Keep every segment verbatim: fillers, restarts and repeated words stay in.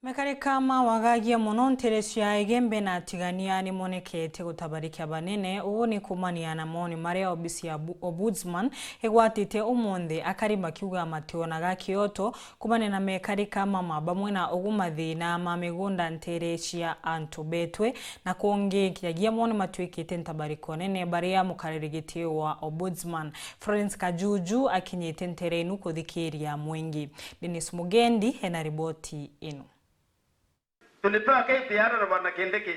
Mekarika ma wagagia mono nteere cia Igembe na Tigania nimonekete gutabarikia banene. Uu ni kumania na moni maria obisi ya bu-, Ombudsman igwatite umunthi, akari makiuga mationaga kioto kumania na mekarika mama bamwe na ugu mathina ma migunda nteere cia antu betwe na kungi. Kinyagia moni matuikite ntabariko nene baria mukariri giti wa Ombudsman Florence Kajuju akinyite nteere inu kuthikiria mwingi. Dennis Mugendi ena riboti ino. Tulipewa K P R na Bwana Kindiki.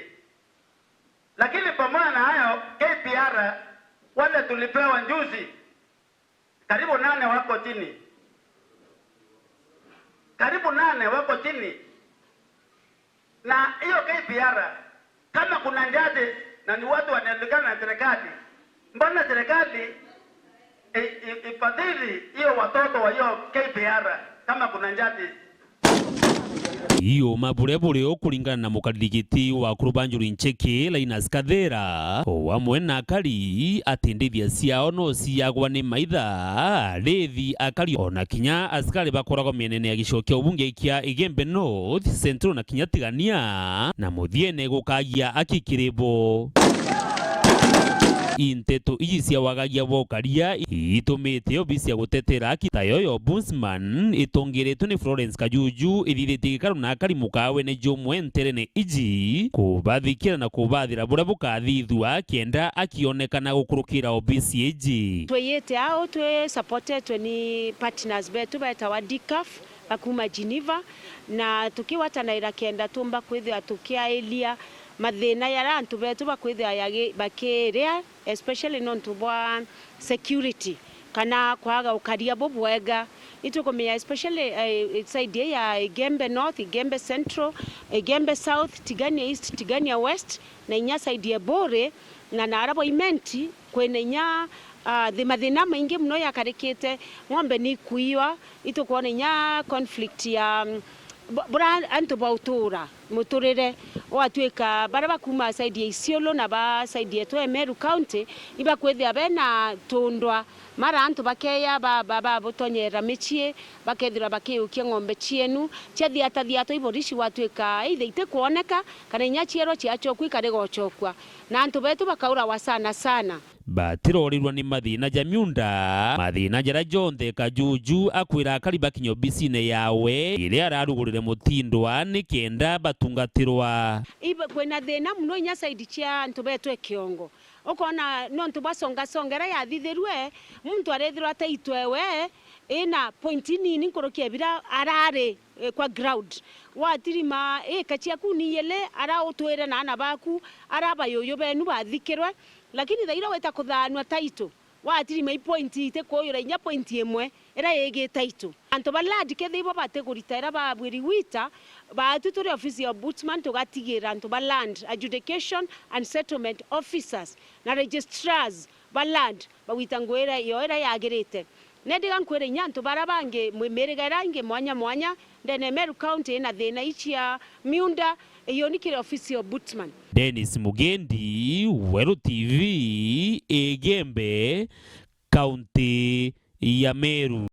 Lakini pamoja na hayo, K P R wale tulipewa juzi, karibu nane wako chini. Karibu nane wako chini. Na hiyo K P R, kama kuna judges na ni watu wanajulikana na serikali, mbona serikali i-, i-, ifadhili hiyo watoto wa hiyo K P R kama kuna judges? Iuma buria buri o kuringana na mukariri giti wa Kurubanjuri Ncheke, Linus Kathera, o amwe na akari, ati ndithia ciao no ciagwa ni maitha, rithi akari, ona kinya askari bakoragwa mienene ya gicigo kia ubunge kia Igembe North, Central na kinya Tigania, na muthiene gukagia aki kiri bo. Inteto iji cia wagagia bwa ukaria itumite obisi ya gutetera aki tayo ya Ombudsman itongeretwe ni Florence Kajuju ithithitie gikaro na akari mukawene jumwe nterene iji, kubathikira na kubathira buria bukathithua kenda akionekana gukurukira obisi iji. Twiyite au twi supportetwe ni partners betu betawa D C A F ba kuma Geneva, na tukigwatanaira kenda tumba kwithira tukiairia mathina jaria antu betu bakwithira yagi-, bakiria, especially nontu bwa security kana kwaga ukaria bubwega. Itukumenya especially, eh, side ii ya Igembe North, Igembe Central, Igembe South, Tigania East, Tigania West, na inya side ya Buri, na naara bwa Imenti, kwina inya, ah, thi-, mathina maingi mono jakarikite, ng'ombe ni ikuiwa, itukwona inya conflict ya, mm, bu-, buria antu bautura muturire, gwatuika baria bakuuma side ya Isiolo na ba side yetu ya Meru County, ibakwithira bena tundwa, mara antu bakeya ba, ba, babutonyera micii, bakethirwa bakiukia ng'ombe cienu, ciathiata thiatwa iborisi gwatuika either itikwoneka, kana inya cierwa ciacokua ikari gocokua, na antu betu bakaurawa sana sana. Batirorirwa ni mathina ja miunda, mathina jaria jonthe Kajuju akwira akari bakinya obisine yawe iria ararugurire mutindwa ni kenda batungatirwa. Ibe-, kwina thina mono inya side cia antu betu e Kiongo. Ukona nontu bwa songa songa iria yathithirue, muntu arethirwa ataitwe we ina point inini nkuruki ya biria arari, eh, kwa ground. Watirima ika ciaku ni ijiri, ara utwire na ana baku, ara bayuyu benu bathikirwe, lakini thaira wita kuthaanua title, watirima i point iti kuyura inya point imwe iria igi title. Antu ba land kethira ibo bati kurita iria babwiri gwita, baatu turi ofisi ya Ombudsman tugatigira antu ba land, adjudication and settlement officers na registrars ba land bagwita ngugi iria yo iria yagirite. Na ndiga nkwire inya antu baria bangi, mwi-, miriga iria ingi mwanya mwanya ndene Meru County ina thina ii cia miunda, iyo ni kiri ofisi ya Ombudsman. Dennis Mugendi, Weru T V, Igembe, kaunti ya Meru.